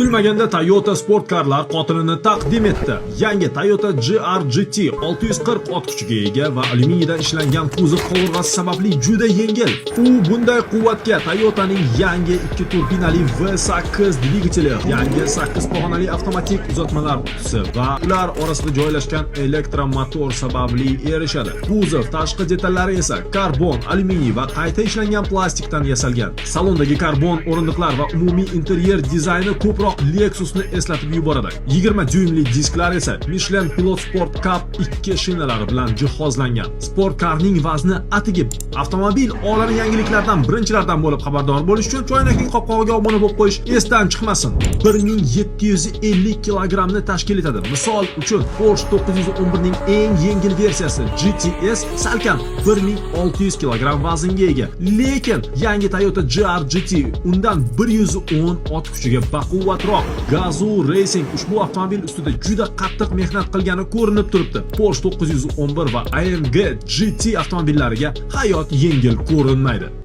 Kutilmaganda Toyota sportkarlar qotilini taqdim etdi. Yangi Toyota GR GT 640 ot kuchiga ega va alyuminiydan ishlangan kuzov qovurg'asi sababli juda yengil. U bunday quvvatga Toyotaning yangi 2 turbinali V8 dvigateli, yangi 8 pog'onali avtomatik uzatmalar qutisi va ular orasida joylashgan elektromotor sababli erishadi. Kuzov tashqi detallari esa karbon, alyuminiy va qayta ishlangan plastikdan yasalgan. Salondagi karbon o'rindiqlar va umumiy interyer dizayni ko'proq Lexusni eslatib yuboradi. 20 dyuymli disklar esa Michelin Pilot Sport Cup 2 shinalari bilan jihozlangan. Sportkarning vazni atigi. Avtomobil olami yangiliklaridan birinchilardan bo'lib xabardor bo'lish uchun choynakning qopqog'iga obuna bo'lib qo'yish esdan chiqmasin. 1750 kilogrammni tashkil etadi. Misol uchun, Porsche 911 ning eng yengil versiyasi GTS salkam 1600 kilogramm vaznga ega. Lekin yangi Toyota GR GT undan 110 ot kuchiga baquvvatroq. Gazoo Racing ushbu avtomobil ustida juda qattiq mehnat qilgani ko'rinib turibdi. Porsche 911 va AMG GT avtomobillariga hayot yengil ko'rinmaydi.